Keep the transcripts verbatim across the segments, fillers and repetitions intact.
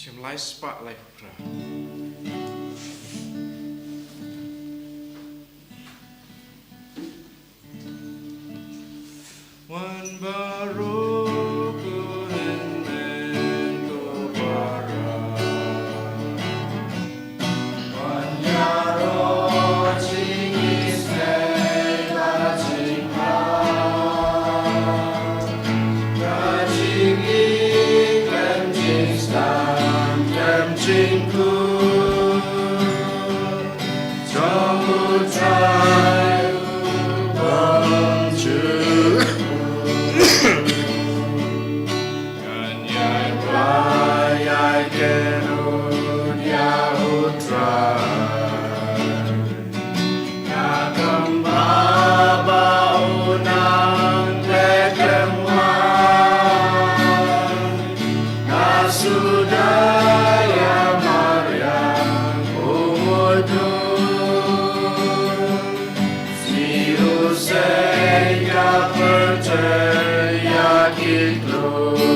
Shim lai spah lai phra. Wan baroh ko hynmen ko para. Wan ïaroh jingïaseng bad jingpang. Ka jingïeit khlem jingstad khlem jingkhuid jong U Trai u bym ju. Ngan ïai bha ïai kyrkhu ïa U Trai. Nga kumba ba u nang khleh khlem wai. Nga sngewdei ïa mariang u mudui. Sngewsih ka pyrthei ïa ki kloi.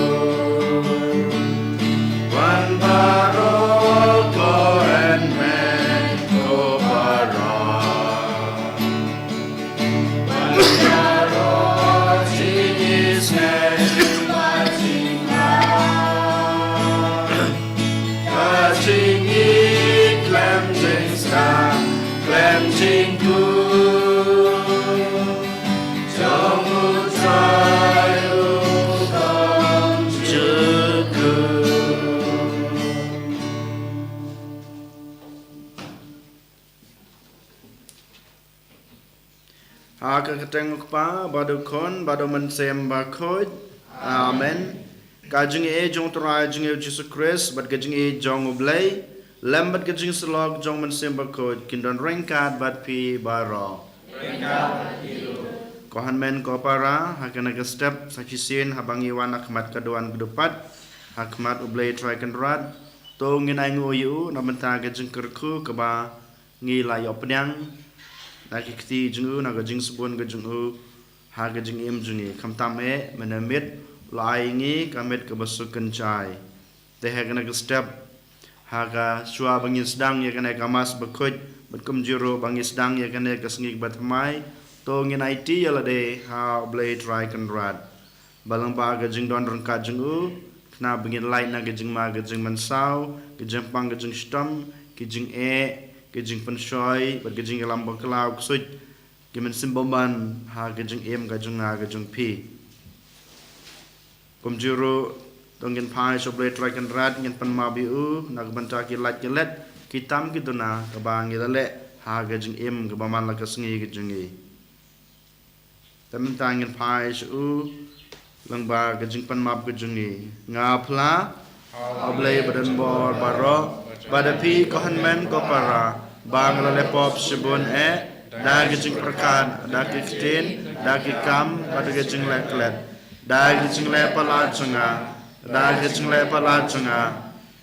Wan baroh ko hynmen ko para. Wan ïaroh jingïaseng bad jingpang. Ka jingïeit khlem jingstad khlem jingkhuid jong U Trai u bym ju. Ha ka kyrteng U Kpa bad U Khun bad U Mynsiem Bakhuid. Amen. Ka jingïeit jong U Trai jong ngi U Jisu Khrist bad ka jingïeit jong U Blei lem bad ka jingsyllok jong U Mynsiem Bakhuid kin don ryngkat bad phi baroh. Ko hynmen ko para, ha kane ka step sa shisien haba ngi wan ha khmat ka duwan ka dupat ha khmat U Blei Trai Kynrad, to ngin ainguh ïa u na bynta ka jingkyrkhu kaba ngi la ïoh pdiang na ki kti jong u, na ka jingsbun ka jong u ha ka jingim jong ngi. Khamtam eh mynne miet u la ai ïa ngi ka miet kaba suk kynjai. Te ha kane ka step, ha ka shuwa ba ngin sdang ïa kane ka Mass bakhuid bad kumjuh ruh ba ngin sdang ïa kane ka sngi kaba thymmai, to ngin aiti ïa lade ha U Blei Trai Kynrad. Ba lyngba ka jingdon ryngkat jong u, khnang ba ngin lait na ka jingma ka jingmynsaw, ka jingpang ka jingshitom, ka jingeh, ka jingpynshoi bad ka jingïalam bakla u ksuid, ki mynsiem bymman ha ka jingim ka jong nga ka jong phi. Kumjuh ruh, to ngin phai sha U Blei Trai Kynrad, ngin pan map ïa u na ka bynta ki lait ki let, ki tam ki duna kaba ngi la leh ha ka jingim kaba man la ka sngi ka jong ngi. Te mynta ngin phai sha u lyngba ka jingpan map ka jong ngi. Nga phla ha U Blei badonbor baroh, bad da phi ko hynmen ko para, ba nga la leh pop shibun eh, da ka jingpyrkhat, da ka ktien, da ka kam, bad da ka jingleh klet, da ka jingleh palat jong nga, da ka jingleh palat jong nga,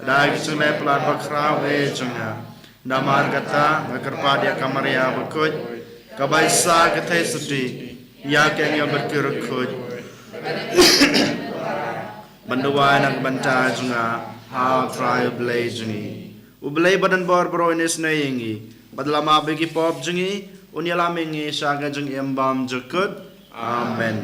da ka jingleh palat bakhraw eh jong nga. Namar kata nga kyrpad ïa ka Maria bakhuid, kaba isa ka theisotti ïa ki angel bad ki riewkhuid, ban duwai na ka bynta jong nga ha U Trai U Blei jong ngi. U Blei badonbor baroh un isynei ïa ngi, bad un la map ïa ki pop jong ngi, un ïalam ïa ngi sha ka jingim bymjukut. Amen.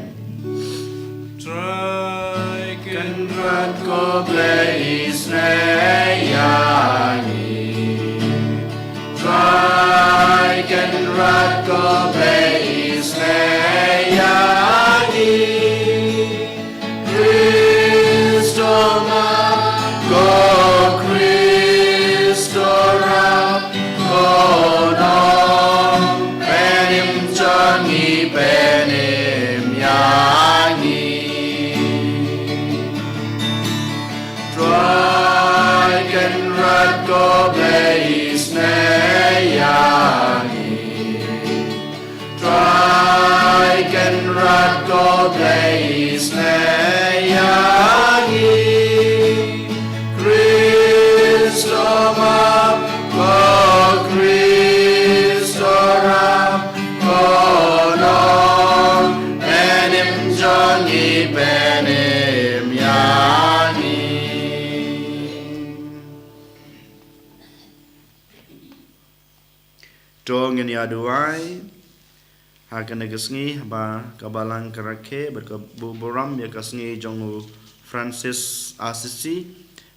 Trai Kynrad ko Blei isynei ïa ngi. Trai Kynrad ko Blei isynei ïa ngi. Khrist u map, ko Khrist u rap, ko nongpynim jong ngi pynim ïa ngi. Trai Kynrad ko Blei isynei ïa ngi. Trai Kynrad ko Blei isynei ïa ngi. Khrist u map, ko Khrist u rap, ko nongpynim jong ngi pynim ïa ngi. duwai ha kane ka sngi ba ka Balang ka rakhe bad ka bu-, burom ïa ka sngi jong u Francis Assisi.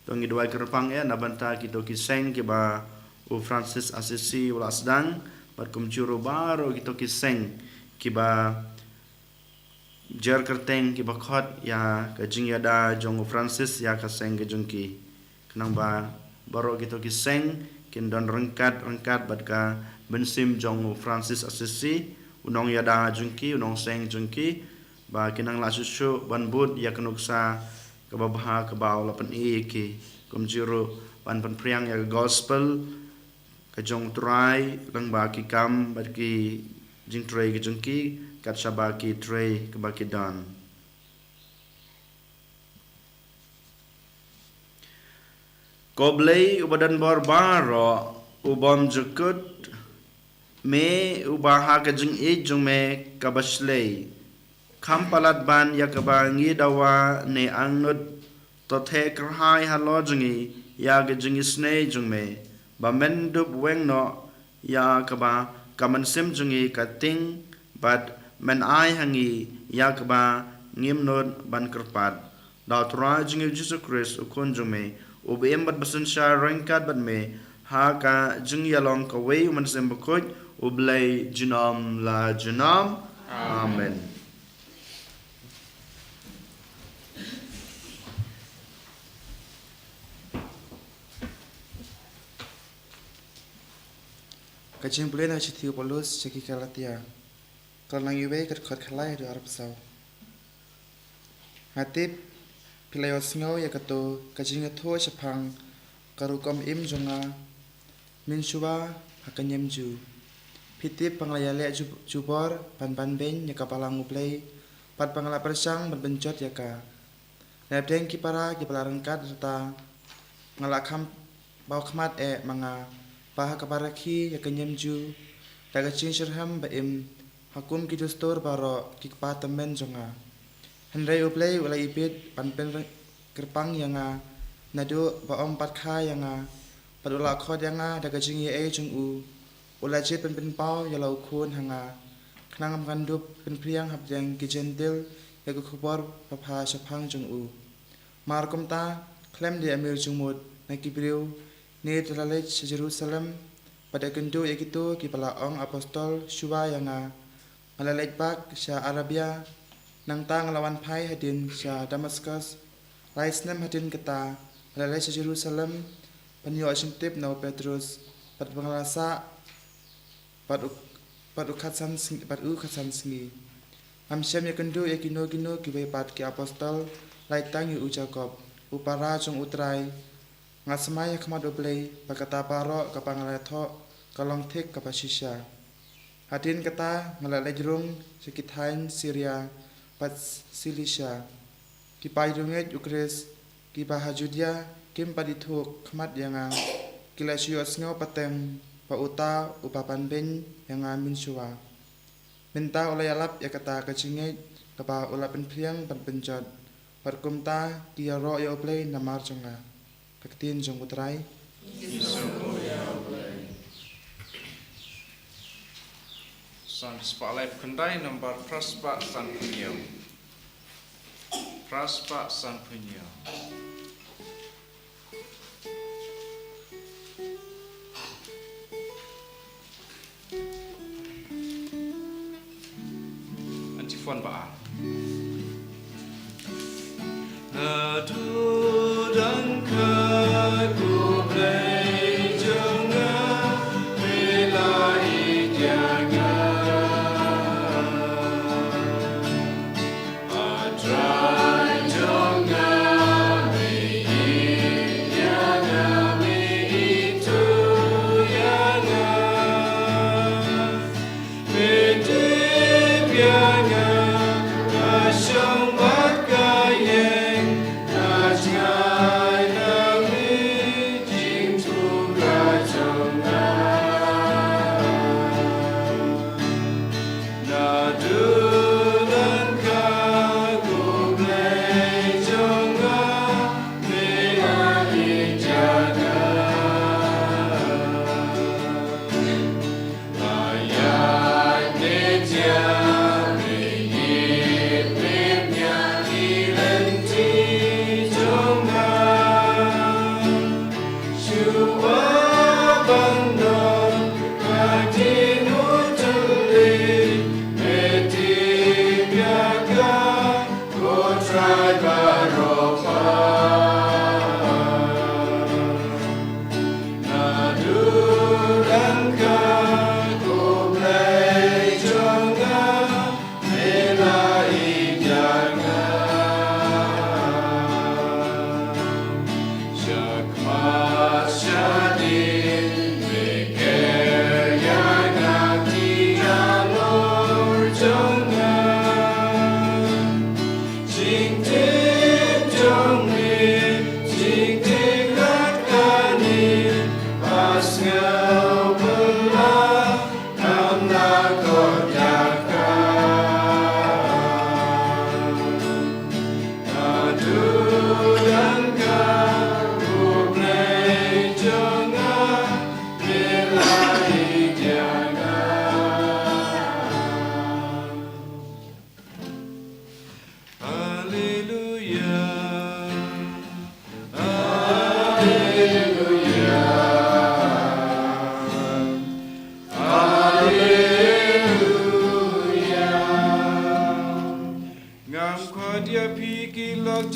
To ngi duwai kyrpang eh na bynta kito ki seng kiba u Francis Assisi u la sdang, bad kumjuh ruh baroh kito ki seng kiba jer kyrteng kiba khot ïa ka jingïada jong u Francis ïa ka seng ka jong ki. Khnang ba baroh kito ki seng kin don ryngkat ryngkat bad ka mynsiem jong u Francis Assisi, u nongïada jong ki, u nongseng jong ki, ba kin nang lah shuh shuh ban bud ïa ka nuksa kaba bha kaba u la pyni ïa ki. Kumjuh ruh ban pynphriang ïa ka gospel ka jong u Trai lyngba ki kam bad ki jingtrei ka jong ki, kat shaba ki trei kaba ki don. Ko Blei uba don bor baroh, u bym jukut, me uba ha ka jingïeit jong me kaba shlei, kham palat ban ïa kaba ngi dawa ne angnud, to theh kyrhai halor jong ngi ïa ka jingisynei jong me, ba men dup weng noh ïa kaba ka mynsiem jong ngi ka tieng, bad men ai ha ngi ïa kaba ngim nud ban kyrpad. Da u Trai jong ngi u Jisu Khrist u Khun jong me, uba im bad ba synshar ryngkat bad me ha ka jingïalong kawei u Mynsiem Bakhuid, u Blei junom la junom. Amen. Ka jingpule na ka shithi u Paulus sha ki Galatia. Ka lynnong uwei, ka dkhot khatlai haduh arphew saw. Nga tip phi la ïohsngew ïa kato ka jingïathuh shaphang ka rukom im jong nga mynshuwa ha ka niam Jiw. Phi tip ba nga la ïaleh ju-, jubor ban banbeiñ ïa ka Balang U Blei, bad ba nga la pyrshang ban pynjot ïa ka. Napdeng ki para kiba la ryngkat rta, nga la kham bawkhmat eh ma nga ba ha kaba rakhe ïa ka niam Jiw da ka jingshitrhem ba im, ha kum ki dustur baroh ki kpa tymmen jong nga. Hynrei U Blei u la ibit ban pynrkyrpang ïa nga, naduh ba ym pat kha ïa nga, bad u la khot ïa nga da ka jingïaei jong u. U la jied ban pynpaw ïa la u Khun ha nga, khnang ba ngan dup pynphriang hapdeng ki Jentil ïa ka khubor babha shaphang jong u. Mar kumta, khlem da ïamir jingmut na ki briew, nga la leit sha Jerusalem, bad ïakynduh ïa kito kiba la ong apostol shuwa ïa nga. Nga la leit bak sha Arabia, nangta nga la wan phai hadien sha Damaskus. Lai snem hadien kata, nga la leit sha Jerusalem ban ïoh jingtip na u Petrus, bad ba nga la sah bad u, bad u khatsan sngi, bad u khatsan sngi. Ngam shym ïakynduh ïa kino kino kiwei pat ki apostol, lait tang ïa u Jakob, u para jong u Trai. Nga smai ha khmat U Blei ba kata baroh kaba nga la thoh ka long thik kaba shisha. Hadien kata nga la leit rung sha ki thaiñ Siria bad Silisia. Ki paidbah u Khrist kiba ha Judia kim pat ithuh khmat ïa nga, ki la shu ïohsngew pateng ba uta uba banbeiñ ïa nga mynshuwa. Mynta u la ïalap ïa kata ka jingngeit kaba u la pynphriang ban pynjot, bad kumta ki ïaroh ïa U Blei namar jong nga. Ka ktien jong U Trai. San spah laiphew khyndai, nambar phra spah sanphew hynñiew. Phra spah sanphew hynñiew. Antiphon ba ar. Haduh dang khat U Blei jong nga, me la ïeit ïa nga.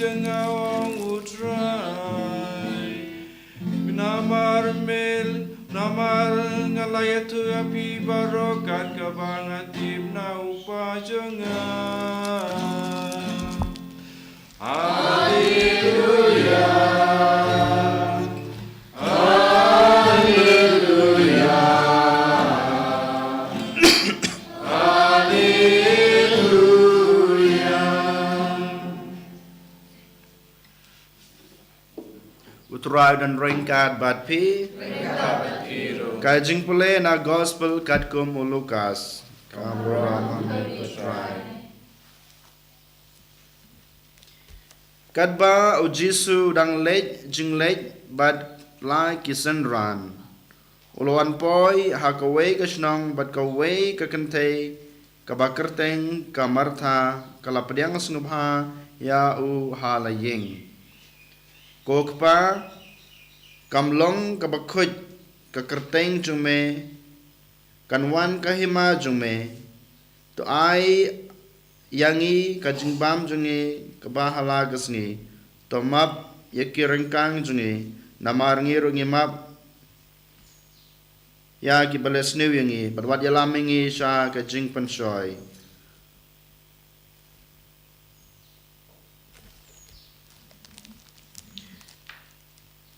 jong nga, ong U Trai. Namar mel, namar nga la ïathuh ïa phi baroh kat kaba nga tip na U Kpa jong nga. Haleluya. Haleluya. Haleluya. U Trai un don ryngkat bad phi. Ka jingpule na Gospel katkum u Lukas. Ka burom ha me, U Trai. Katba u Jisu u dang leit jingleit bad la ki synran, u la wan poi ha kawei ka shnong bad kawei ka kynthei kaba kyrteng ka Martha ka la pdiang sngewbha ïa u ha la ïing. Ko Kpa, kam long kaba khuid ka kyrteng jong me, kan wan ka hima jong me, to ai ïa ngi ka jingbam jong ngi kaba ha la ka sngi, to map ïa ki ryngkang jong ngi, namar ngi ruh ngi map ïa kiba leh sniew ïa ngi, bad wat ïalam ïa ngi sha ka jingpynshoi.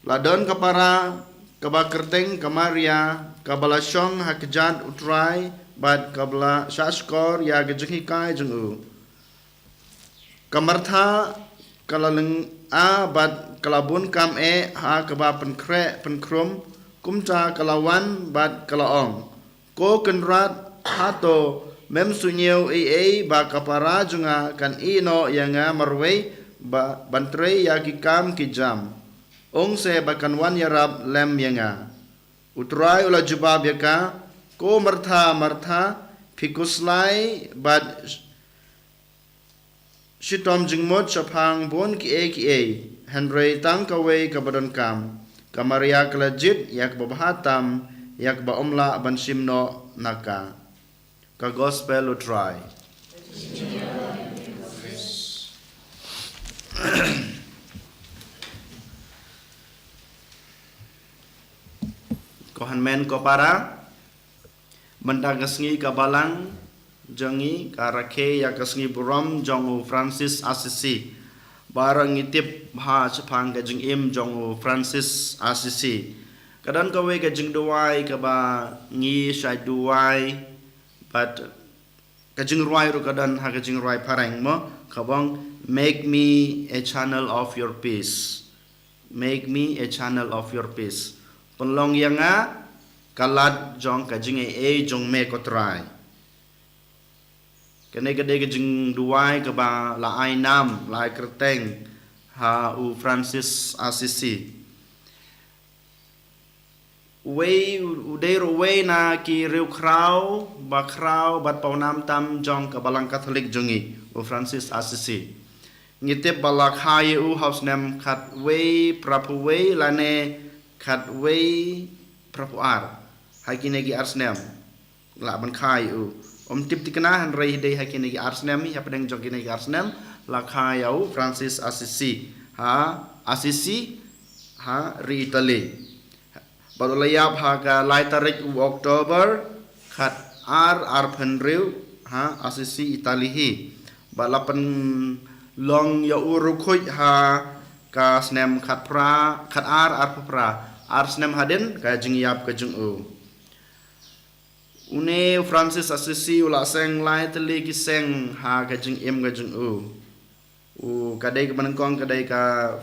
La don ka para kaba kyrteng ka Maria, kaba la shong ha kjat U Trai bad kaba la shahshkor ïa ka jinghikai jong u. Ka Martha ka la lynga bad ka la bun kam eh ha kaba pynkhreh pynkhrum kumta ka la wan bad ka la ong, Ko Kynrad, hato mem sngew ei ei ba ka para jong nga kan ïeh noh ïa nga marwei ba ban trei ïa ki kam ki jam? Ong se ba kan wan ïarap lem ïa nga. U Trai u la jubab ïa ka, Ko Martha, Martha, phi khuslai bad shitom jingmut shaphang bun kiei kiei, hynrei tang kawei kaba donkam. Ka Maria ka la jied ïa kaba bha tam, ïa kaba ym lah ban shim noh na ka. Ka Gospel U Trai. Ko hynmen ko para, mynta ka sngi ka balang jong ngi ka rakhe ïa ka sngi burom jong u Francis Assisi. Baroh ngi tip bha shaphang ka jingim jong u Francis Assisi. Ka don kawei ka jingduwai kaba ngi shait duwai, bad ka jingrwai ruh ka don ha ka jingrwai phareng mo, kaba ong, Make me a channel of your peace. Make me a channel of your peace. Pynlong ïa nga ka lad jong ka jingaiei jong me ko Trai. Kane ka dei ka jingduwai kaba la ai nam, la ai kyrteng ha u Francis Assisi. Uwei, u dei ruh uwei na ki riewkhraw bakhraw bad pawnam tam jong ka Balang Katholik jong ngi, u Francis Assisi. Ngi tip ba la kha ïa u ha u snem khatwei phraphew wei lane khatwei phraphew ar. Ha kine ki ar snem la ban kha ïa u. Ym tip thikna, hynrei dei ha kine ki ar snem, hapdeng jong kine ki ar snem la kha ïa u Francis Assisi ha Assisi, ha ri Italy. Bad u la ïap ha ka lai tarik u October, khat ar arphew hynriew, ha Assisi, Italy hi. Bad la pynlong ïa u riewkhuid ha ka snem khat phra, khat ar arphew phra, ar snem hadien ka jingïap ka jong u. Une u Francis Assisi u la seng lai tylli ki seng ha ka jingim ka jong u. U, ka dei kaba nyngkong ka dei ka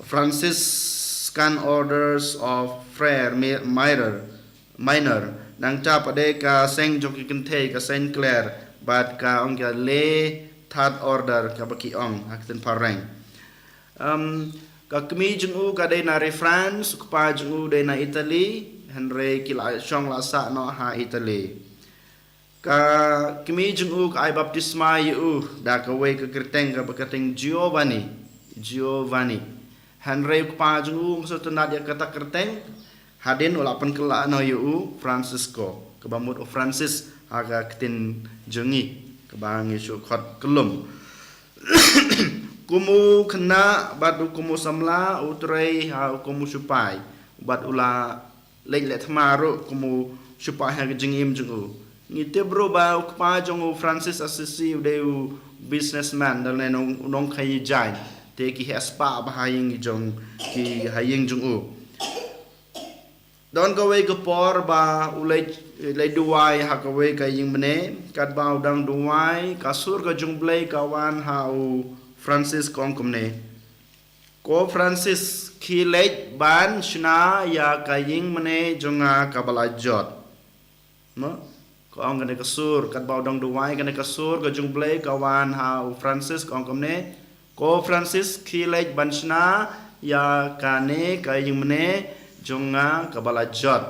Franciscan Orders of Prayer Mi-, Minor, Minor. Nangta pat dei ka seng jong ki kynthei, ka Saint Clare, bad ka ong ka Lay Third Order kaba ki ong ha ka ktien phareng. Em, ka kmie jong u ka dei na ri France, u kpa jong u dei na Italy, hynrei ki la shong la sah noh ha Italy. Ka kmie jong u ka ai baptisma ïa u da kawei ka kyrteng kaba kyrteng Giovanni. Giovanni. Hynrei u kpa jong u um sngewtynnad ïa kata ka kyrteng, hadien u la pynkylla noh ïa u Francisco, kaba mut u Francis ha ka ktien jong ngi, kaba ngi shu khot kyllum. Kum u khynnah bad u kum u samla u trei ha u kum u sipai, bad u la leit leh thma ruh kum u sipai ha ka jingim jong u. Ngi tip ruh ba u kpa jong u Francis Assisi u dei u businessman, dang ne nong, nongkhaii jaiñ. Te ki heh spah bha ha ïing jong, ki ha ïing jong u. Don kawei ka por ba u leit, leit duwai ha kawei ka ïingmane, katba u dang duwai, ka sur ka jong U Blei ka wan ha u Francis, ka ong kumne: Ko Francis, khie leit ban shna ïa ka ïingmane jong nga kaba la jot. Mo? Ka ong kane ka sur, katba u dang duwai, kane ka sur ka jong U Blei ka wan ha u Francis, ka ong kumne: Ko Francis, khie leit ban shna ïa kane ka ïingmane jong nga kaba la jot.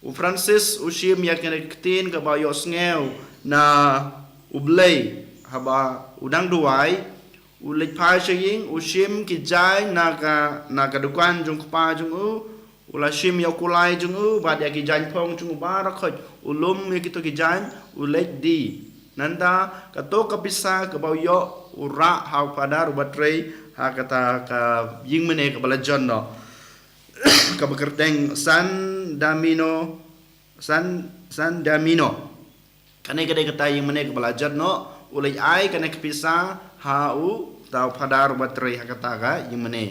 U Francis u shim ïa kane ka ktien kaba ïohsngew na U Blei haba u dang duwai, u leit phai sha ïing, u shim ki jaiñ na ka, na ka dukan jong u kpa jong u, u la shim ïa u kulai jong u bad ïa ki jaiñ phong jong u baroh khoit, u lum ïa kito ki jaiñ, u leit die. Nangta kato ka pisa kaba u ïoh u rah ha u phadar uba trei ha kata ka ïingmane kaba la jot noh, kaba kyrteng San Damino, San, San Damino. Kane ka dei kata ïingmane kaba la jot noh, u leit ai kane ka pisa ha uta u phadar uba trei ha kata ka ïingmane.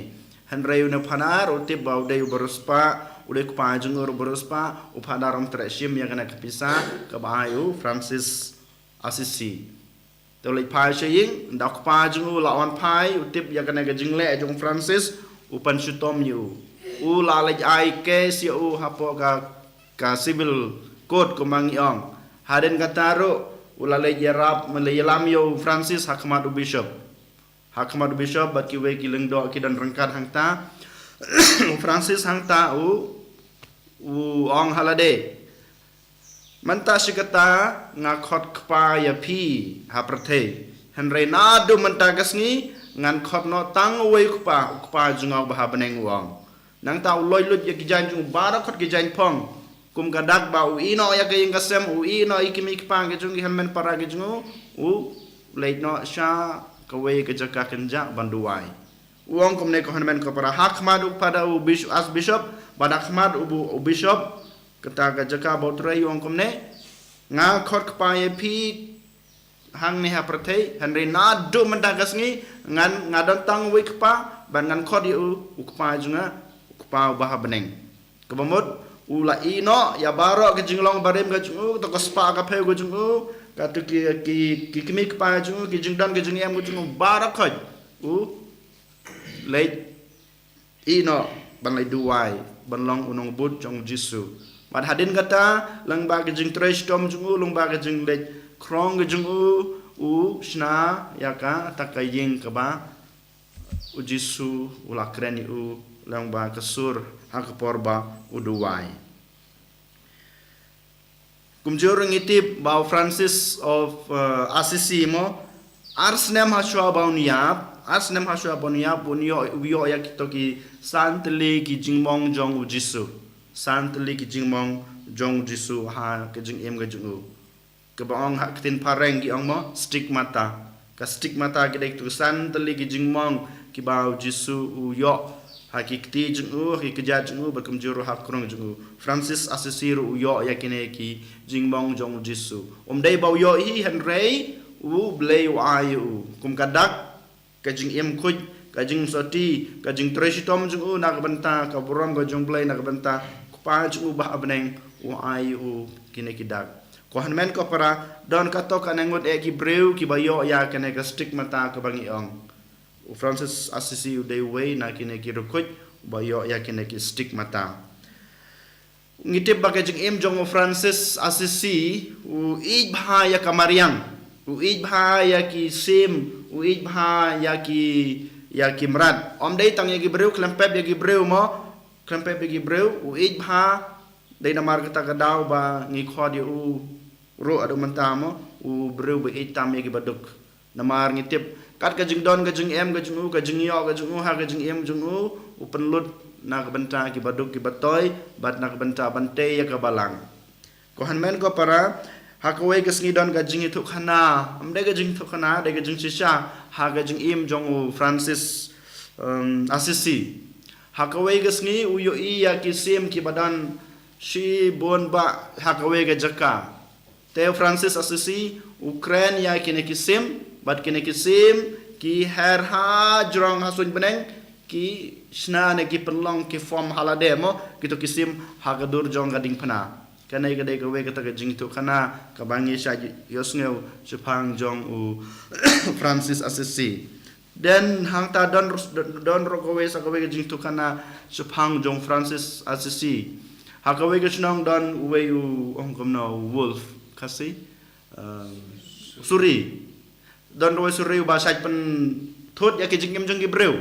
Hynrei une u phadar u tip ba u dei uba riewspah, u dei u kpa jong u ruh uba riewspah, u phadar um treh shim ïa kane ka pisa kaba ai u Francis Assisi. Te u leit phai sha ïing, ynda u kpa jong u la wan phai, u tip ïa kane ka jingleh jong u Francis, u pynshitom ïa u. U la leit ai case ïa u hapoh ka, ka civil court kumba ngi ong. Hadien kata ruh u la leit ïarap, u la ïalam ïa u Francis ha khmat u bishop. Ha khmat u bishop bad kiwei ki lyngdoh ki don ryngkat hangta. U Francis hangta u, u ong ha lade: Mynta shi katta nga khot kpa ïa phi ha pyrthei. Hynrei naduh mynta ka sngi ngan khot noh tang uwei u kpa, u kpa jong nga uba ha bneng, u ong. Nangta u loi lut ïa ki jaiñ jong u baroh khoit, ki jaiñ phong. Kum ka dak ba u ïeh noh ïa ka ïing ka sem, u ïeh noh ïa ki kmie ki kpa ki jong u, ki hynmen para ki jong u, u leit noh sha kawei ka jaka kynjah ban duwai. U ong kumne, ko hynmen ko para, ha khmat u phadar, u bis-, archbishop, bad ha khmat u bu-, u bishop, kata ka jaka ba u trei, u ong kumne: Nga khot kpa ïa phi hangne ha pyrthei, hynrei naduh mynta ka sngi ngan, nga don tang uwei u kpa, bad ngan khot ïa u, u kpa jong nga, u kpa uba ha bneng. Kaba mut u la ïeh noh ïa baroh ka jinglong barim ka jong u, kato ka spah ka phew ka jong u, kato ki, ki, ki kmie ki kpa jong u, ki jingdon ki jingem ka jong u baroh khoit, u leit ïeh noh ban leit duwai, ban long u nongbud jong u Jisu. Bad hadien kata, lyngba ka jingtrei shitom jong u, lyngba ka jingleit khrong ka jong u, u shna ïa kata ka ïing kaba u Jisu u la kren ïa u lyngba ka sur ha ka por ba u duwai. Kumjuh ruh ngi tip ba u Francis of, uh, Assisi mo, ar snem hashwa ba un ïap, ar snem hashwa ba un ïap, un ïoh, u ïoh ïa kito ki san tylli ki jingmong jong u Jisu. San tylli ki jingmong jong u Jisu ha ka jingim ka jong u. Kaba ong ha ka ktien phareng ki ong mo, stigmata. Ka stigmata ka dei kito san tylli ki jingmong kiba u Jisu u ïoh ha ki kti jong u, ha ki kjat jong u, bad kumjuh ruh ha ka krung jong u. Francis Assisi ruh u ïoh ïa kine ki jingmong jong u Jisu. Um dei ba u ïoh hi, hynrei U Blei u ai ïa u. Kum ka dak, ka jingim khuid, ka jingmsoti, ka jingtrei shitom jong u na ka bynta ka burom ka jong U Blei, na ka bynta u Kpa jong u ba ha bneng, u ai ïa u kine ki dak. Ko hynmen ko para, don katto katne ngut eh ki briew kiba ïoh ïa kane ka stigmata kaba ngi ong. U Francis Assisi u dei uwei na kine ki riewkhuid uba ïoh ïa kine ki stigmata. Ngi tip ba ka jingim jong u Francis Assisi, u ïeit bha ïa ka mariang, u ïeit bha ïa ki sim, u ïeit bha ïa ki, ïa ki mrad. Ym dei tang ïa ki briew, khlem pep ïa ki briew mo, khlem pep ïa ki briew, u ïeit bha. Dei namar kata ka daw ba ngi khot ïa u ruh haduh mynta mo, u briew ba ïeit tam ïa ki baduk. Namar ngi tip, kat ka jingdon ka jingem ka jong u, ka jingïoh ka jong u, ha ka jingim jong u, u pynlut na ka bynta ki baduk ki batoi, bad na ka bynta ban tei ïa ka balang. Ko hynmen ko para, Ha kawei ka sngi don ka jingïathuhkhana, ym dei ka jingïathuhkhana, dei ka jingshisha, ha ka jingim jong u Francis, um, Assisi. Ha kawei ka sngi u ïohi ïa ki sim kiba don shibun bah ha kawei ka jaka. Te u Francis Assisi u kren ïa kine ki sim, bad kine ki sim ki her ha jrong ha suiñ bneng, ki shna ne ki pynlong ki form ha lade mo, kito ki sim ha ka dur jong ka diengphna. Kane ka dei kawei kata ka jingïathuhkhana kaba ngi shah ïohsngew shaphang jong u Francis Assisi. Then hangta don, don ruh kawei sa kawei ka jingïathuhkhana shaphang jong Francis Assisi. Ha kawei ka shnong don uwei u, ong kumno, wolf, Khasi, um, suri. Don uwei suri uba shait pynthut ïa ki jingim jong ki briew.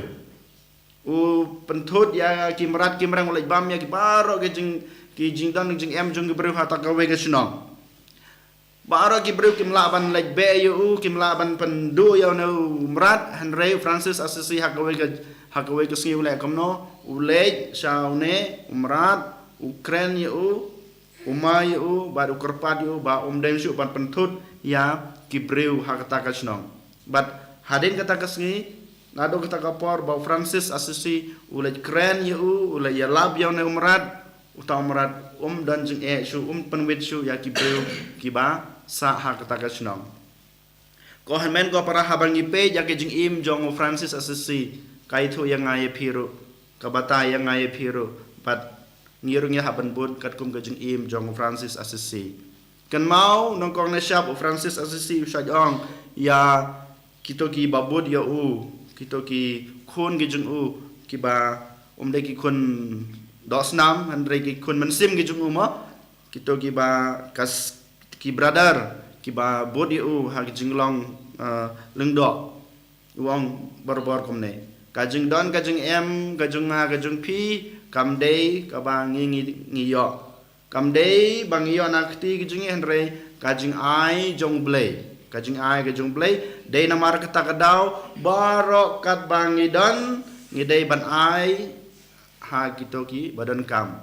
U pynthut ïa ki mrad ki mreng, u leit bam ïa ki baroh ki jing, ki jingdon jingem jong ki briew ha kata kawei ka shnong. Baroh ki briew kim lah ban leit beh ïa u, kim lah ban pynduh ïa une u mrad, hynrei u Francis Assisi ha kawei ka, ha kawei ka sngi u leh kumno, u leit sha une u mrad, u kren ïa u, u mai ïa u, bad u kyrpad ïa u ba um dei shuh ban pynthut ïa ki briew ha kata ka shnong. Bad hadien kata ka sngi, naduh kata ka por ba u Francis Assisi u leit kren ïa u, u leit ïalap ïa une u mrad, uta u mrad um don jingeh shuh, um pynwit shuh ïa ki briew kiba sah ha kata ka shnong. Ko hynmen ko para, haba ngi peit ïa ka jingim jong u Francis Assisi, ka ïathuh ïa nga ïa phi ruh, ka batai ïa nga ïa phi ruh, bad ngi ruh ngi hap ban bud katkum ka jingim jong u Francis Assisi. Kynmaw, nyngkong nyngshap u Francis Assisi u shait ong ïa kito kiba bud ïa u, kito ki khun ki jong u, kiba ym dei ki khun dohsnam, hynrei ki khun mynsiem ki jong u mo, kito kiba kas, ki brother, kiba bud ïa u ha ki jinglong, eh, lyngdoh. U ong barabor kumne: ka jingdon ka jingem ka jong nga ka jong phi kam dei kaba ngi, ngi, ngi ïoh. Kam dei ba ngi ïoh na ka kti ka jong ngi, hynrei ka jingai jong u Blei. Ka jingai ka jong u Blei, dei namar kata ka daw baroh katba ngi don, ngi dei ban ai ha kito kiba donkam.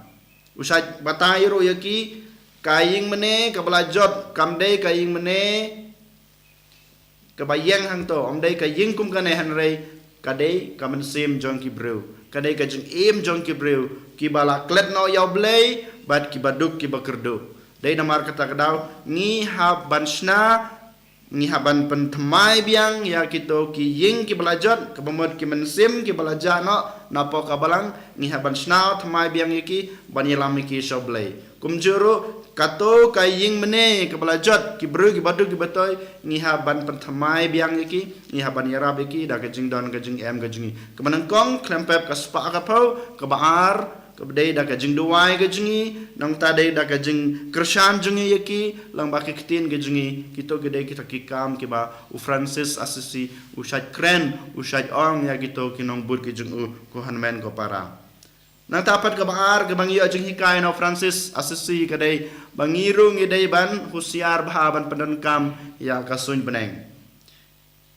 U shait batai ruh ïa ki, ka ïing mane kaba la jot kam dei ka ïing mane kaba ïeng hangto, ym dei ka ïing kum kane, hynrei ka dei ka mynsiem jong ki briew, ka dei ka jingim jong ki briew, kiba la klet noh ïa u Blei, bad kiba duk kiba kyrduh. Dei namar kata ka daw ngi hap ban shna, ngi hap ban pynthymmai biang ïa kito ki ïing kiba la jot, kaba mut ki mynsiem kiba la jah noh napoh ka balang, ngi hap ban shna thymmai biang ïa ki, ban ïalam ïa ki sha u Blei. Kumjuh ruh, kato ka ïing mane kaba la jot, ki briew kiba duk kiba toi, ngi hap ban pynthymmai biang ïa ki, ngi hap ban ïarap ïa ki da ka jingdon ka jingem ka jong ngi. Kaba nyngkong, khlem pep ka spah ka phew, kaba ar, kaba dei da ka jingduwai ka jong ngi, nangta dei da ka jingkyrshan jong ngi ïa ki, lyngba ki ktien ka jong ngi, kito ki dei kita ki kam kiba u Francis Assisi u shait kren, u shait ong ïa kito ki nongbud ki jong u, ko hynmen ko para. Nangta pat kaba ar kaba ngi ïoh jinghikai na u Francis Assisi ka dei ba ngi ruh ngi dei ban husiar bha ban pyndonkam ïa ka suiñ bneng.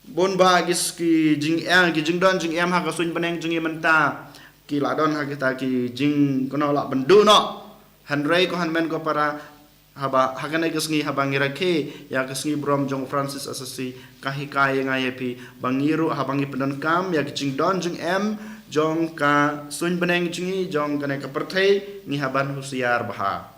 Bun bah ki s-, ki jingeh, ki jingdon jingem ha ka suiñ bneng jong ngi mynta ki la don ha kita ki jing, kano, lah ban duh noh. Hynrei ko hynmen ko para, haba ha kane ka sngi, haba ngi rakhe ïa ka sngi burom jong u Francis Assisi, ka hikai ïa nga ïa phi ba ngi ruh haba ngi pyndonkam ïa ka jingdon jingem jong ka suiñ bneng jong ngi, jong kane ka pyrthei, ngi hap ban husiar bha.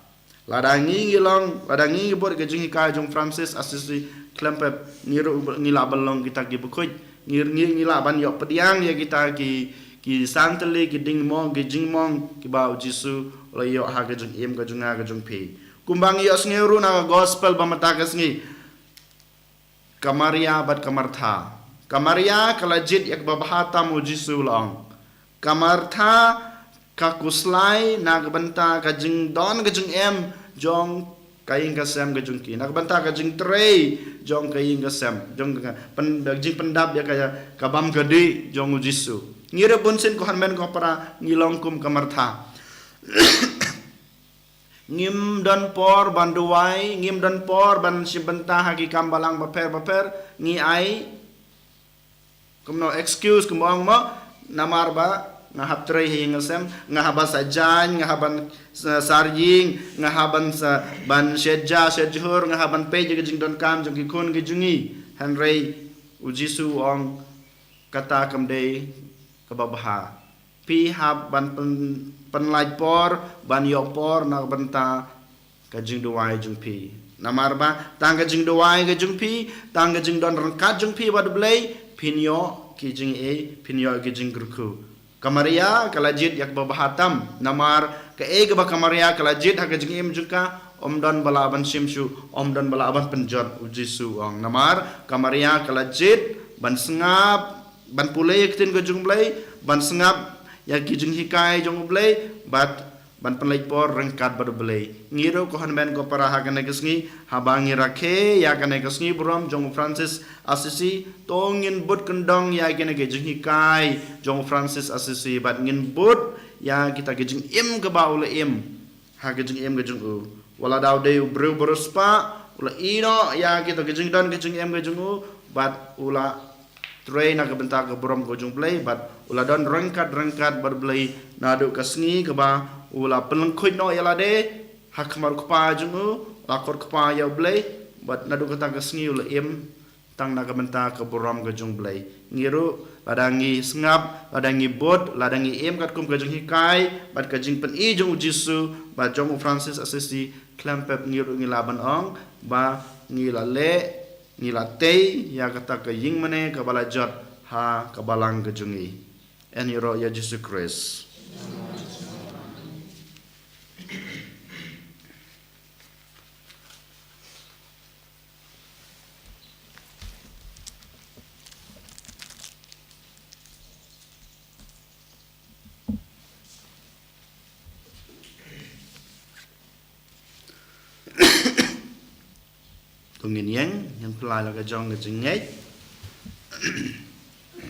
Lada ngi ngi long, lada ngi ngi bud ka jinghikai jong Francis Assisi, khlem pep ngi ruh ngi lah ban long kita ki bakhuid, ngi, ngi, ngi lah ban ïoh pdiang ïa kita ki, ki santylli, ki ding mong, ki jingmong kiba u Jisu u la ïoh ha ka jingim ka jong nga ka jong phi. Kumba ngi ïohsngew ruh na ka gospel ba mynta ka sngi, ka Maria bad ka Martha. Ka Maria ka la jied ïa kaba bha tam, u Jisu u la ong. Ka Martha ka khuslai na ka bynta ka jingdon ka jingem jong ka ïing ka sem ka jong ki, na ka bynta ka jingtrei jong ka ïing ka sem, jong ka pyn-, jingpyndap ïa ka, ka bam ka dih jong u Jisu. Ngi ruh bunsien ko hynmen ko para ngi long kum ka Martha. Ngim don por ban duwai, ngim don por ban shim bynta ha ki kam balang bapher bapher, ngi ai, kumno, excuse kumba ong mo, namar ba nga hap trei ha ïing ha sem, nga hap ban sa jaiñ, nga hap ban sa, sar ïing, nga hap ban sa, ban shet ja, shet jhur, nga hap ban peit ïa ka jingdonkam jong ki khun ki jong ngi. Hynrei u Jisu u ong, kata kam dei kaba bha. Phi hap ban pyn-, pynlait por, ban ïoh por na ka bynta ka jingduwai jong phi. Namar ba tang ka jingduwai ka jong phi, tang ka jingdon ryngkat jong phi bad U Blei, phin ïoh ki jingïeit, phin ïoh ki jingkyrkhu. Ka Maria ka la jied ïa kaba bha tam. Namar kaei kaba ka Maria ka la jied ha ka jingim jong ka, ym don ba lah ban shim shuh, ym don ba lah ban pynjot, u Jisu u ong. Namar ka Maria ka la jied ban sngap, ban pule ïa ka ktien ka jong U Blei, ban sngap ïa ki jinghikai jong U Blei, bad ban pynlait por ryngkat bad U Blei. Ngi ruh ko hynmen ko para, ha kane ka sngi, haba ngi rakhe ïa kane ka sngi burom jong u Francis Assisi, to ngin bud kyndong ïa kine ki jinghikai jong u Francis Assisi, bad ngin bud ïa kita ki jingim kaba u la im ha ka jingim ka jong u. Wat la da u dei u briew ba riewspah, u la ïehnoh ïa kita ki jingdon ki jingim ka jong u, bad u la trei na ka bynta ka burom ka jong U Blei, bad u la don ryngkat ryngkat bad U Blei naduh ka sngi kaba u la pynlyngkhuid noh ïa lade ha khmat u Kpa jong u, u la khot Kpa ïa U Blei, bad naduh kata ka sngi u la im tang na ka bynta ka burom ka jong U Blei. Ngi ruh, lada ngi sngap, lada ngi bud, lada ngi im katkum ka jinghikai bad ka jingpyni jong u Jisu bad jong u Francis Assisi, khlem pep ngi ruh ngi lah ban ong ba ngi la leh, ngi la tei ïa kata ka ïingmane kaba la jot ha ka balang ka jong ngi. Yn ïaroh ïa u Jisu Khrist. To ngin ïeng, ngin pynlait la ka jong ka jingngeit.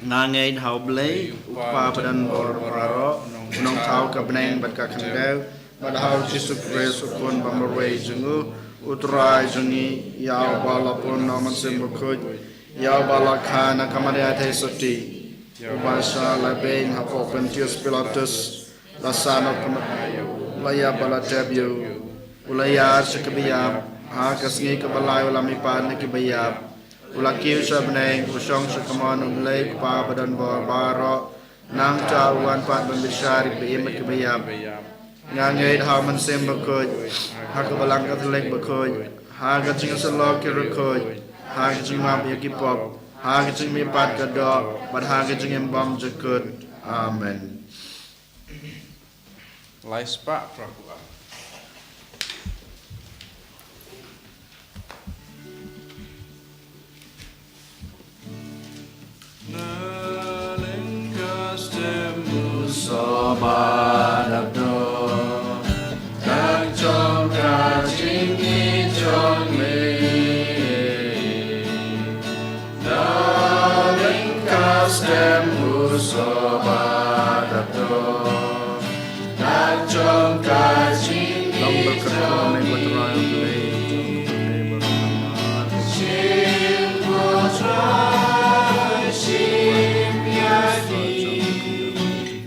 Nga ngeit ha U Blei, U Kpa badonbor baroh, U Nongthaw ka bneng bad ka khyndew, bad ha u Jisu Khrist, U Khun ba marwei jong U, U Trai jong ngi, ïa uba la pun na u Mynsiem Bakhuid, ïa uba la kha na ka Maria Theisotti, uba shah lehbeiñ hapoh Pontius Pilatus, la sah noh pynban, la ïap bad la tep ïa u, u la ïar sha kiba ïap, ha ka sngi kaba lai u la mihpat na kiba ïap, u la kiew sha bneng, u shong sha kamon U Blei U Kpa badonbor baroh, nangta u wan pat ban bishar ïa kiba im bad kiba ïap. Nga ngeit ha u Mynsiem Bakhuid, ha ka Balang Katholik bakhuid, ha ka jingïasyllok ki riewkhuid, ha ka jingmap ïa ki pop, ha ka jingmihpat ka doh, bad ha ka jingim bymjukut. Amen. Lai spah phra phew ar. Na lyngkar step u Soh ba dap don, dang jong ka jingïeit jong me. Na lyngkar step u Soh ba dap don, dang jong ka jingïeit jong me. Shim ko Trai, shim ïa ngi.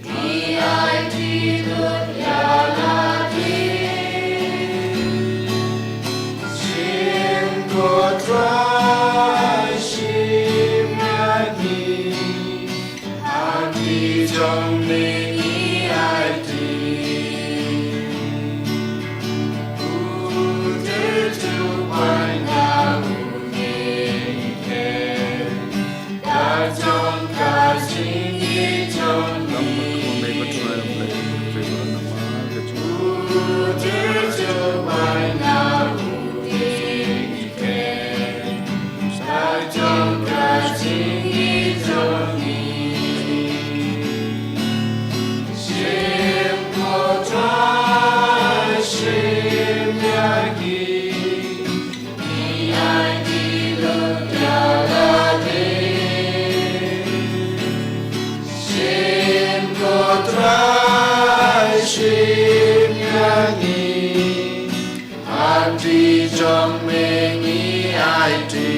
Ngi aiti lut ïa lade. Shim ko Trai, shim ïa ngi. Ha kti jong me ngi aiti. U Trai, to pynïaid ïa ngi. Shim ko Trai, shim ïa ngi. Ha kti jong me ngi aiti.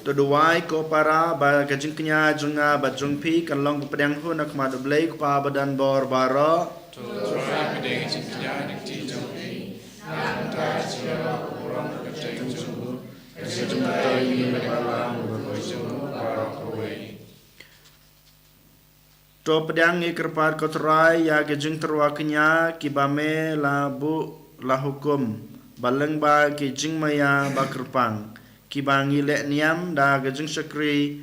To duwai ko para ba ka jingkñia jong nga bad jong phi kan long ba pdiang hun ha khmat U Blei U Kpa badonbor baroh. To duwai ba dei ka jingkñia na ka kti jong phi, na ka bynta ka jingïaroh ka burom ka kyrteng jong u, ka jingmyntoi ïa ngi na ka balang bad ka jong u baroh kawei. To pdiang ngi kyrpad ko Trai ïa ki jingtyrwa kñia kiba me la buh la hukum, ba lyngba ki jingmaïa ba kyrpang, kiba ngi leh niam da ka jingshakri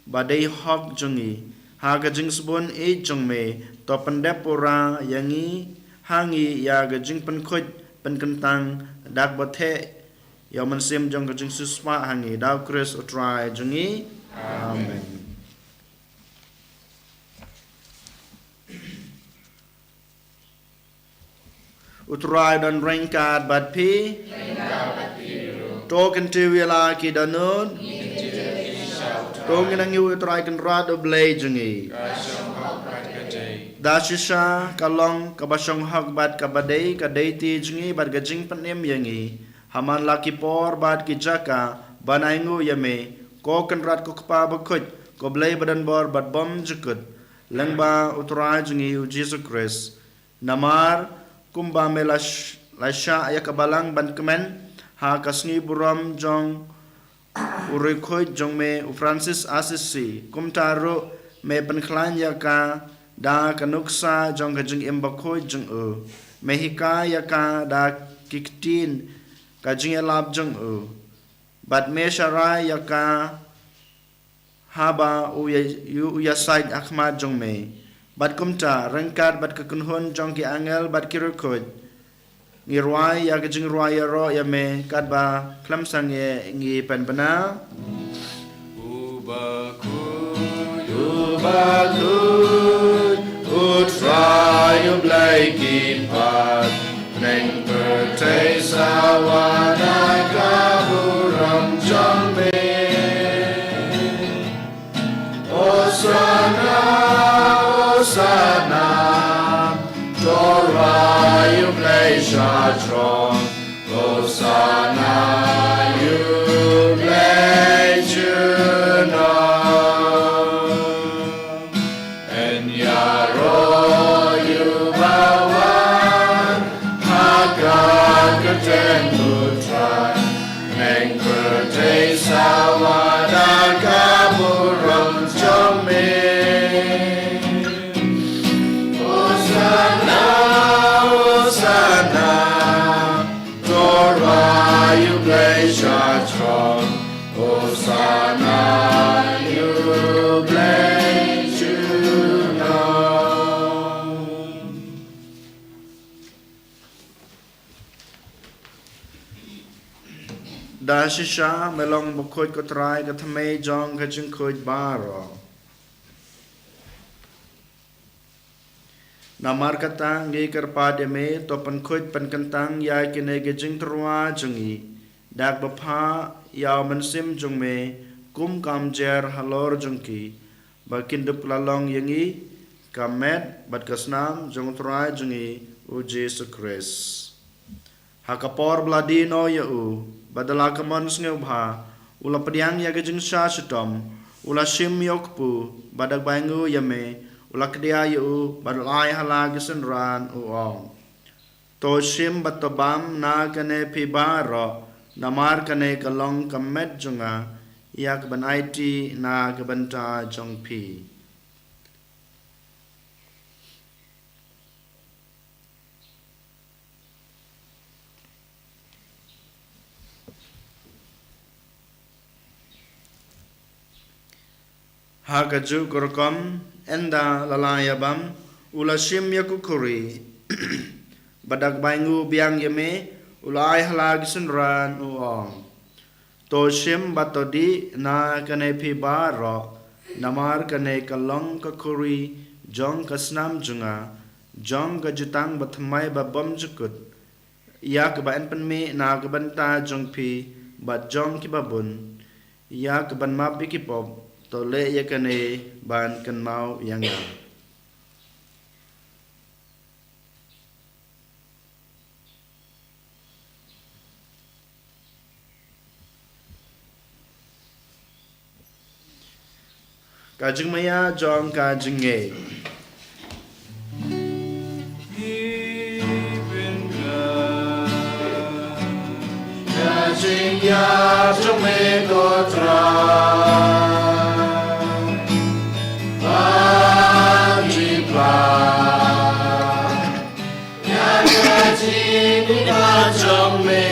ba dei hok jong ngi, ha ka jingsbun ïeit jong me, to pyndep pura ïa ngi, ha ngi ïa ka jingpynkhuid pynkyntang da kaba theh ïa u mynsiem jong ka jingsiewspah ha ngi, da U Khrist U Trai jong ngi. Amen. U Trai don ryngkat bad phi. To kyntiew ïa la ki dohnud. To ngin angiew ïa U Trai Kynrad U Blei jong ngi. Da shisha ka long kaba shong hok bad kaba dei, ka dei ti jong ngi bad ka jingpynim ïa ngi ha man la ki por bad ki jaka, ban ainguh ïa me, ko Kynrad ko Kpa bakhuid, ko Blei badonbor bad bymjukut, lyngba U Trai jong ngi U Jisu Khrist. Namar kumba me la sh-, la shah ïa ka balang ban kmen ha ka sngi burom jong u riewkhuid jong me U Francis Assisi, kumta ruh me pynkhlaiñ ïa ka da ka nuksa jong ka jingim bakhuid jong u. Me hikai ïa ka da ki ktien ka jingïalap jong u, bad me sharai ïa ka haba u ïa, u ïasaid ha khmat jong me. Bad kumta, ryngkat bad ka kynhun jong ki angel bad ki riewkhuid, ngi rwai ïa ka jingrwai ïaroh ïa me, katba khlem sangeh ngi pynbna. U bakhuid, u bakhuid, U Trai U Blei ki paid, neng pyrthei sawa da ka burom jong me. Hosana, Hosana, to rwai ïa U Blei sha jrong. Hosana ïa U Blei junom. Yn ïaroh ïa uba wan ha ka kyrteng U Trai. Neng pyrthei sawa da ka burom jong me. Hosana, Hosana, to rwai ïa U Blei sha jrong. Hosana ïa U Blei junom. Da shisha me long bakhuid ko Trai, ka thymmei jong ka jingkhuid baroh. Namar kata ngi kyrpad ïa me, to pynkhuid pynkyntang ïa kine ki jingtyrwa jong ngi da kaba phah ïa u mynsiem jong me, kum ka umjer halor jong ki, ba kin dup la long ïa ngi ka met bad ka snam jong U Trai jong ngi U Jisu Khrist. Ha ka por ba la die noh ïa u, bad da la ka mon sngewbha, u la pdiang ïa ka jingshah shitom, u la shim ïa u kpu, bad da kaba ainguh ïa me, u la kdiah ïa u, bad u la ai ha la ki synran, u ong: To shim bad to bam na kane phi baroh, namar kane ka long ka met jong nga, ïa kaban aiti na ka bynta jong phi. Ha kajuh ka rukom, ynda la la ïa bam, u la shim ïa ka khuri, bad da kaba ainguh biang ïa me, u la ai ha la ki synran, u ong: To shim bad to dih na kane phi baroh, namar kane ka long ka khuri jong ka snam jong nga, jong ka jutang bathymmai ba bymjukut, ïa kaba yn pynmih na ka bynta jong phi bad jong kiba bun, ïa kaban map ïa ki pop. To leh ïa kane ban kynmaw ïa nga. Ka jingmaïa jong ka jingngeit. Ka jingïap jong me ko Trai, ban jubab ïa ka jingmihpat jong me.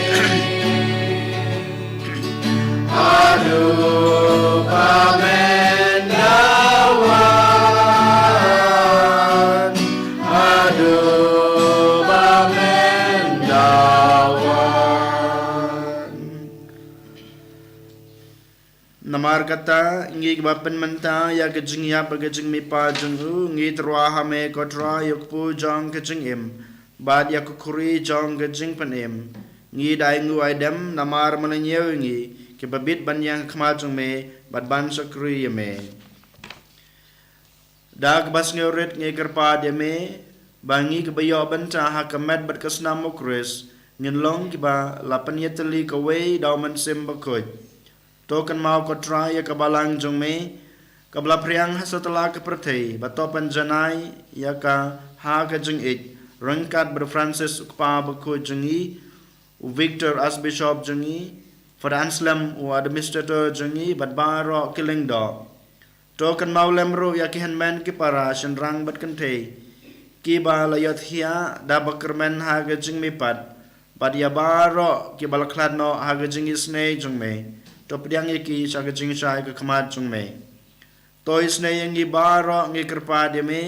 Haduh ba men da wan, haduh ba men da wan. Namar kata, ngi kiba pynmynta ïa ka jingïap bad ka jingmihpat jong u, ngi tyrwa ha me ko Trai, ïa u kpu jong ka jingim bad ïa ka khuri jong ka jingpynim. Ngi da ainguh aidem namar me la ñiew ïa ngi kiba bit ban ïeng ha khmat jong me bad ban shakri ïa me. Da kaba sngewrit ngi kyrpad ïa me ba ngi kiba ïoh bynta ha ka met bad ka snam u Khrist ngin long kiba la pynïatylli kawei da u Mynsiem Bakhuid. To kynmaw ko Trai ïa ka balang jong me kaba la phriang ha satlak ka pyrthei, bad to pynjanai ïa ka ha ka jingïeit, ryngkat bad u Francis u Kpa Bakhuid jong ngi, u Victor Archbishop jong ngi, Father Anselm u Administrator jong ngi, bad baroh ki lyngdoh. To kynmaw lem ruh ïa ki hynmen ki para shynrang bad kynthei kiba la ïohthiah da ba kyrmen ha ka jingmihpat, bad ïa baroh kiba la khlad noh ha ka jingisynei jong me. To pdiang ïa ki sha ka jingshai ka khmat jong me. To isynei ïa ngi baroh ngi kyrpad ïa me,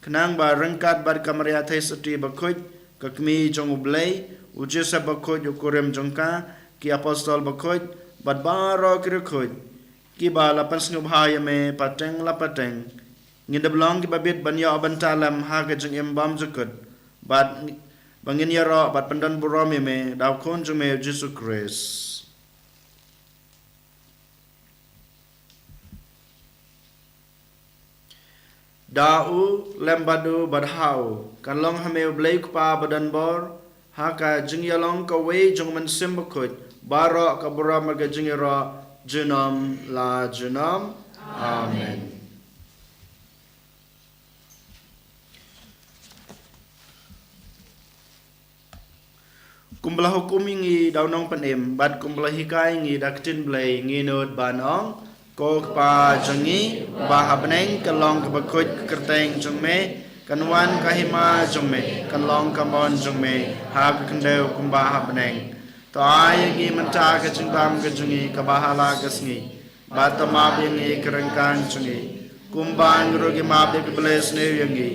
khnang ba ryngkat bad ka Maria Theisotti Bakhuid, ka Kmie jong u Blei, u Joseph Bakhuid u kurim jong ka, ki Apostol Bakhuid, bad baroh ki riewkhuid kiba la pynsngewbha ïa me pateng la pateng, ngin da long kiba bit ban ïoh bynta lem ha ka jingim bymjukut, bad ba ngin ïaroh bad pyndonburom ïa me da u Khun jong me u Jisu Khrist. Da u, lem bad u, bad ha u, kan long ha me u Blei u Kpa badonbor, ha ka jingïalong kawei jong u Mynsiem Bakhuid, baroh ka burom bad ka jingïaroh, junom la junom. Amen. Kumba la hukum ïa ngi da u Nongpynim, bad kumba la hikai ïa ngi da ka ktien Blei, ngi nud ban ong: Ko Kpa jong ngi ba ha bneng, kan long kaba khuid ka kyrteng jong me, kan wan ka hima jong me, kan long ka mon jong me ha ka khyndew kumba ha bneng. To ai ïa ngi mynta ka jingbam ka jong ngi kaba ha la ka sngi. Bad to map ïa ngi ki ryngkang jong ngi, kumba ngi ruh ngi map ïa kiba leh sniew ïa ngi.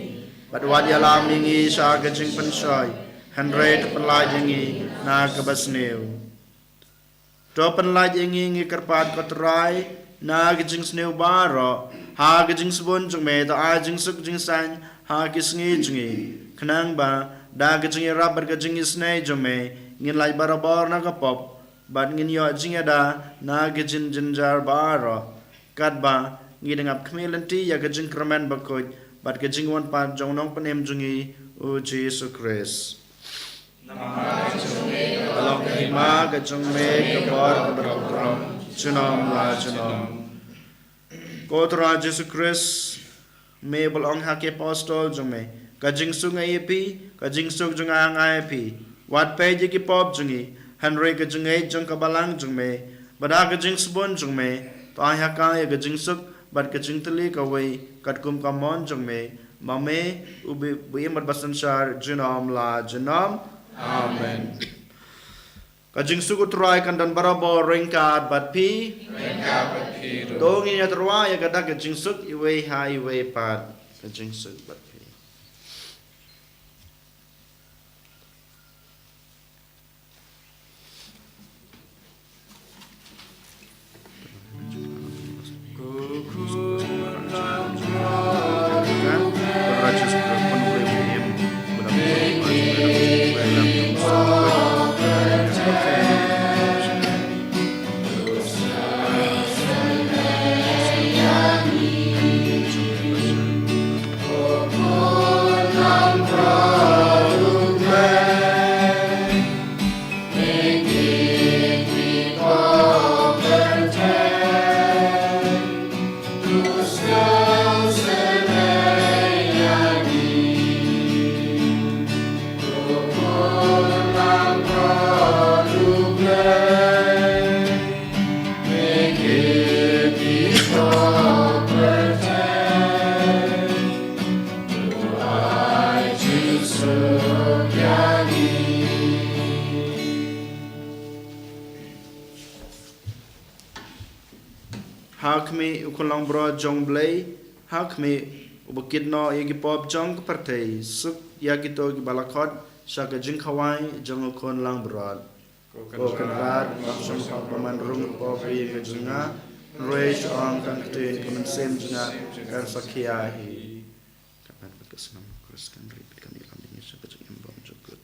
Bad wat ïalam ïa ngi sha ka jingpynshoi, hynrei to pynlait ïa ngi na kaba sniew. To pynlait ïa ngi, ngi kyrpad ko Trai, na ka jingsniew baroh, ha ka jingsbun jong me, to ai jingsuk jingsaiñ ha ki sngi jong ngi. Khnang ba da ka jingïarap bad ka jingisynei jong me, ngin lait barabor na ka pop, bad ngin ïoh jingïada na ka jingjynjar baroh, katba ngi dang ap khmih lynti ïa ka jingkyrmen bakhuid bad ka jingwan pat jong u Nongpynim jong ngi, u Jisu Khrist. Namar ka jong me ka long ka hima, ka jong me ka bor bad ka burom, junom la junom. Ko Trai Jisu Khrist, me ba la ong ha ki apostol jong me: Ka jingsuk nga ai ïa phi, ka jingsuk jong nga nga ai ïa phi. Wat peit ïa ki pop jong ngi, hynrei ka jingngeit jong ka balang jong me, bad ha ka jingsbun jong me, to ai ha ka ïa ka jingsuk bad ka jingtylli kawei, katkum ka mon jong me, ma me, u ba im bad ba synshar junom la junom. Amen. Ka jingsuk u Trai kan don barabor ryngkat bad phi. Ryngkat bad phi ruh. To ngin ïa tyrwa ïa ka dak ka jingsuk iwei ha iwei pat. Ka jingsuk bad phi. Ha khmih u khun langbrot jong U Blei, ha khmih uba kit noh ïa ki pop jong ka pyrthei, suk ïa kito kiba la khot sha ka jingkhawai jong u khun langbrot. Ko Kynrad, ngam shym hok ba men rung pop ïa ka jong nga, hynrei shu ong tang ka ktien, ka mynsiem jong nga kan sa khia hi. Ka met bad ka snam Khrist kan rit bad kan ïalam ïa ngi sha ka jingim bymjukut.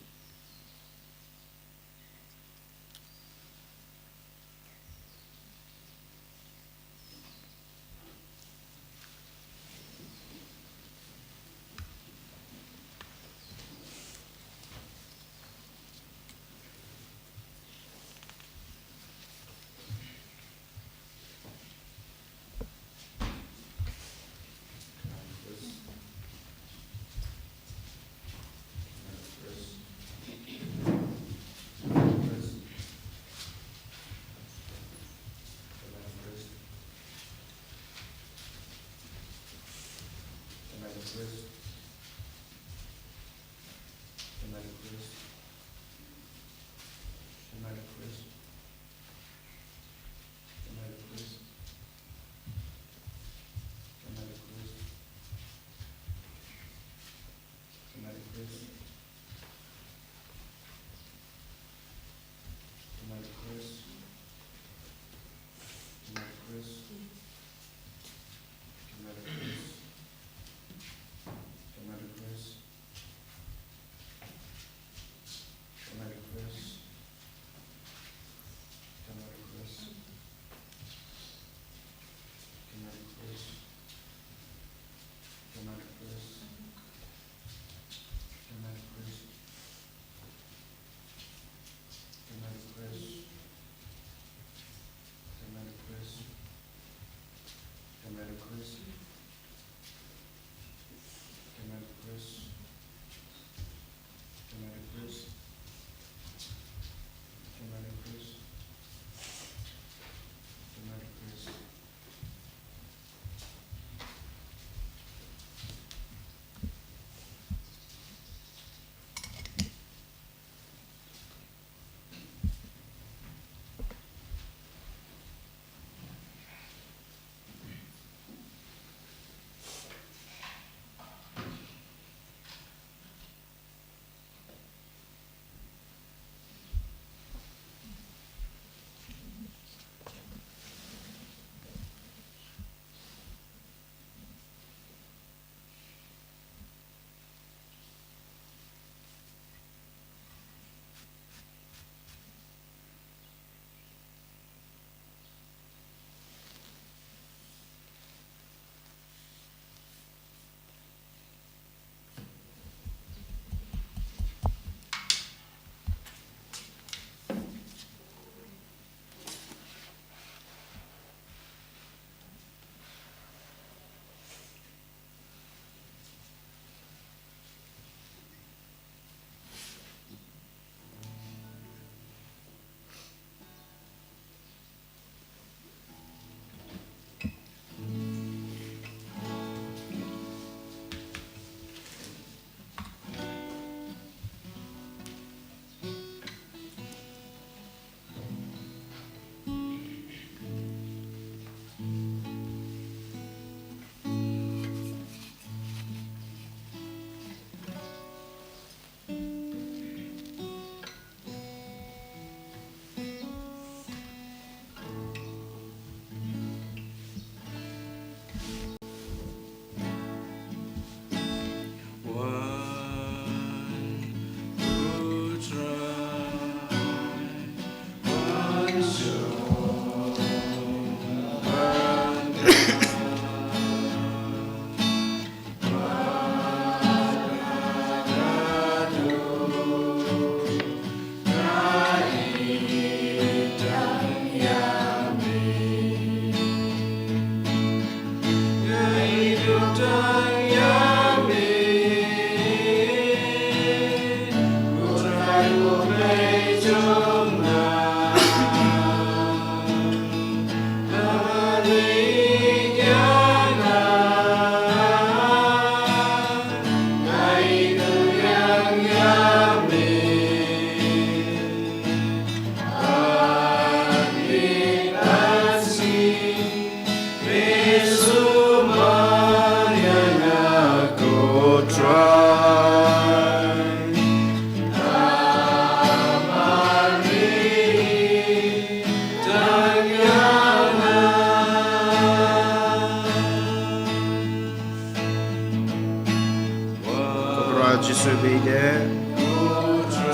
Ko Trai Jisu bieit,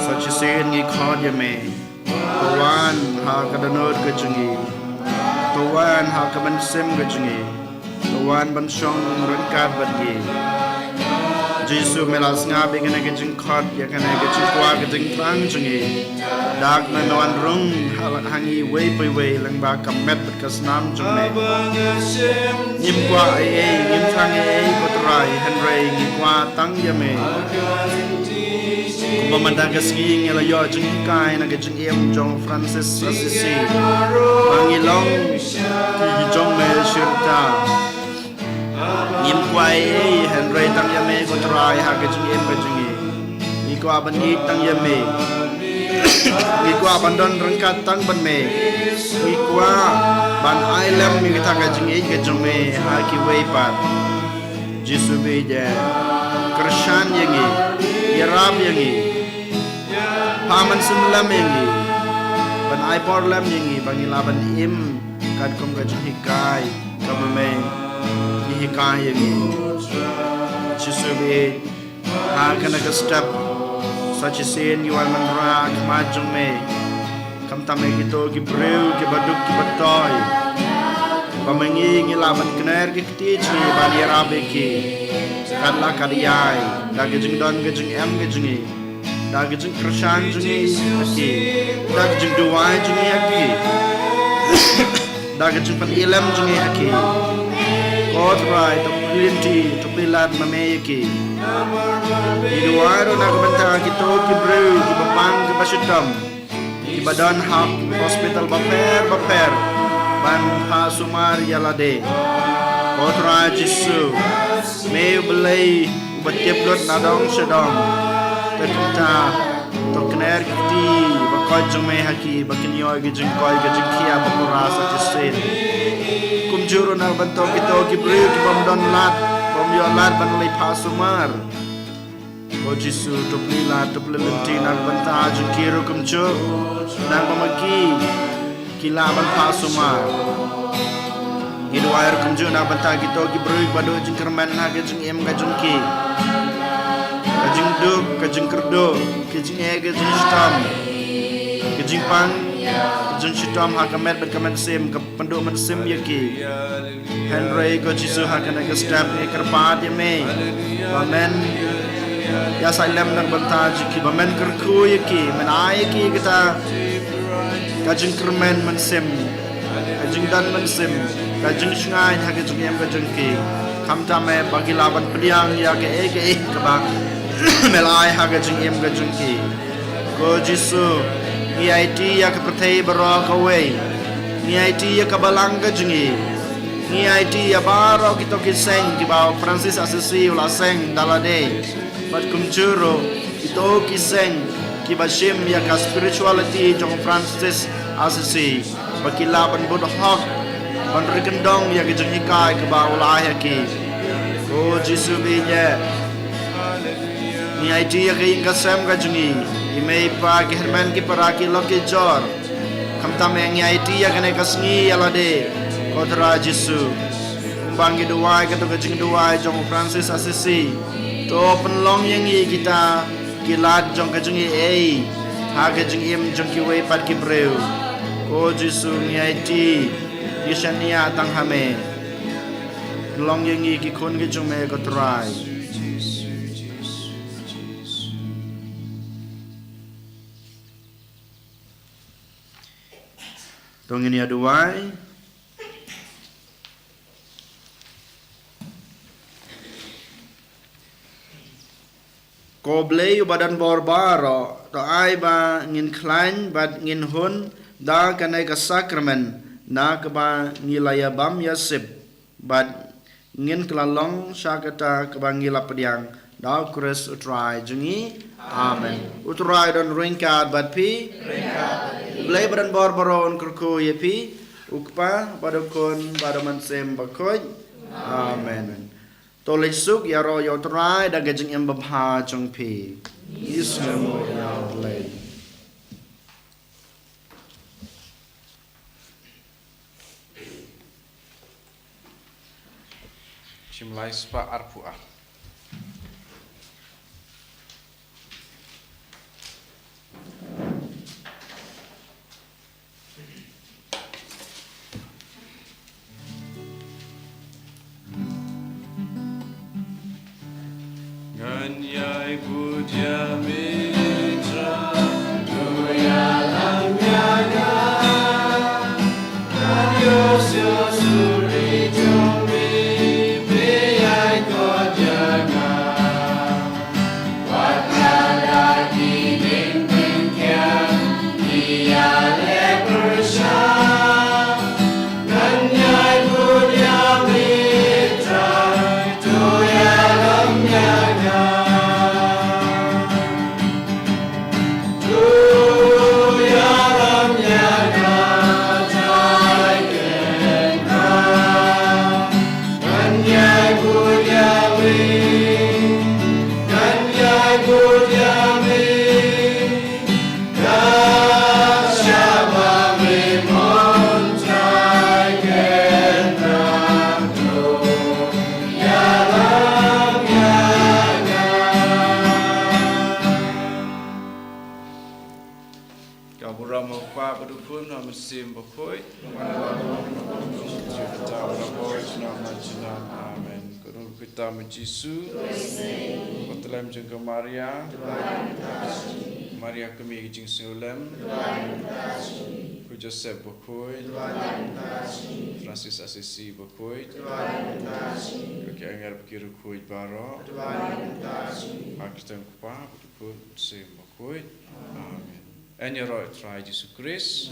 sa shisien ngi khot ïa me. To wan ha ka dohnud ka jong ngi. To wan ha ka mynsiem ka jong ngi. To wan ban shong ryngkat bad ngi. Jisu, me la sngap ïa kane ka jingkhot, ïa kane ka jingkwah, ka jingthrang jong ngi. Dak me, me wan rung ha, ha ngi iwei pa iwei lyngba ka met bad ka snam jong me. Ngim kwah ei ei, ngim thrang ei ei ko Trai, hynrei ngi kwah tang ïa me. Kumba mynta ka sngi ngi la ïoh jinghikai na ka jingim jong Francis Assisi, ba ngi long ki jong me shirta. Ngim kwah ei ei, hynrei tang ïa me ko Trai ha ka jingim ka jong ngi. Ngi kwah ban ïeit tang ïa me. Ngi kwah ban don ryngkat tang bad me. Ngi kwah ban ai lem ïa kata ka jingïeit ka jong me ha kiwei pat. Jisu bieit, kyrshan ïa ngi, ïarap ïa ngi, phah mynsiem lem ïa ngi, ban ai bor lem ïa ngi ba ngi lah ban im katkum ka jinghikai kaba me hikai ïa ngi. Jisu bieit, ha kane ka step, sa shisien ngi wan ban wanrah ha khmat jong me. Khamtam ïa kito ki briew kiba duk kiba toi, ba ma ngi ngi lah ban kner ki kti jong ngi ban ïarap ïa ki. Kat la kat ïai, da ka jingdon ka jingem ka jong ngi, da ka jingkyrshan jong ngi ha ki, da ka jingduwai jong ngi ha ki, da ka jingpyni lem jong ngi ha ki. Ko Trai, to plie lynti, to plie lad ma me ïa ki. Ngi duwai ruh na ka bynta kito ki briew kiba pang kiba shitom, kiba don ha hospital bapher bapher ban phah sumar ïa lade. Ko Trai Jisu, me U Blei uba tip lut na dong sha dong. Te kumta, to kner ki kti ba koit jong me ha ki, ba kin ïoh ki jingkoit ki jingkhiah ba pura sa shisien. Kumjuh ruh na ka bynta kito ki briew kibym don lad, bym ïoh lad ban leit phah sumar. Ko Jisu, to plie lad, to plie lynti na ka bynta jong ki ruh kumjuh. Nang ba ma ki ki lah ban phah sumar. Ngi duwai ruh kumjuh na ka bynta kito ki briew ba duh jingkyrmen ha ka jingim ka jong ki. Ka jingduk, ka jingkyrduh, ka jingeh, ka jingshitom, ka jingpang, ka jingshitom ha ka met bad ka mynsiem, ka pynduh mynsiem ïa ki. Hynrei ko Jisu, ha kane ka step ngi kyrpad ïa me ba men ïasaid lem na ka bynta jong ki, ba men kyrkhu ïa ki, men ai ïa ki kata ka jingkyrmen mynsiem, ka jingdon mynsiem, ka jingshngaiñ ha ka jingim ka jong ki. Khamtam eh ba ki lah ban pdiang ïa kaei kaei kaba me la ai ha ka jingim ka jong ki. Ko Jisu, ngi aiti ïa ka pyrthei baroh kawei. Ngi aiti ïa ka balang ka jong ngi. Ngi aiti ïa baroh kito ki seng kiba u Francis Assisi u la seng da lade. Bad kumjuh ruh kito ki seng kiba shim ïa ka spirituality jong u Francis Assisi, ba ki lah ban bud hok, ban ri kyndong ïa ka jinghikai kaba u la ai ha ki. Ko Jisu bieit, ngi aiti ïa ka ïing ka sem ka jong ngi, i mei i pa, ki hynmen ki para, ki lok ki jor. Khamtam eh ngi aiti ïa kane ka sngi ïa lade, ko Trai Jisu. Kumba ngi duwai kato ka jingduwai jong u Francis Assisi, to pynlong ïa ngi kita ki lad jong ka jingaiei ha ka jingim jong kiwei pat ki briew. Ko Jisu, ngi aiti, ngi shaniah tang ha me. Pynlong ïa ngi ki khun ki jong me, ko Trai. To ngin ïa duwai. Ko Blei uba don bor baroh, to ai ba ngin khlaiñ bad ngin hun da kane ka sakramen na kaba ngi la ïa bam ïa sip, bad ngin kylla long sha kata kaba ngi la pdiang Da u Khrist u Trai jong ngi. Amen. U Trai don ryngkat bad phi. U Blei ba don bor baroh un kyrkhu ïa phi. U Kpa bad u Khun bad u Mynsiem Bakhuid. Amen. To leit suk ïaroh ïa u Trai da ka jingim babha jong phi. Ngi sngew ïa u Blei. Shim lai spah arphew ar. Ngan ïai bud ïa me Trai, to ïalam ïa nga. Ngan ïohsngew suri jong me, me ïai kot ïa nga. Wat la da ki diengpyngkiang ki ïaleh pyrshah, ngan ïai bud ïa me Trai, to ïalam ïa nga. To ïalam ïa nga Trai Kynrad. Ngan ïai bud ïa me, ngan ïai bud ïa me. Nga shah bam me mon Trai Kynrad, to ïalam ïa nga. Ka burom u Kpa bad u Khun bad u Mynsiem Bakhuid. Amen. Ka dohnud ka bynta u Jisu. Bad u Tlem jong ka Maria. Maria ka mei ka jingsngewlem. Ko Joseph Bakhuid. Francis Assisi Bakhuid. Ki angel bad ki riewkhuid baroh. Ha ka kyrteng u Kpa bad u Khun bad u Mynsiem Bakhuid. Amen. Yn ïaroh ïa u Trai Jisu Khrist.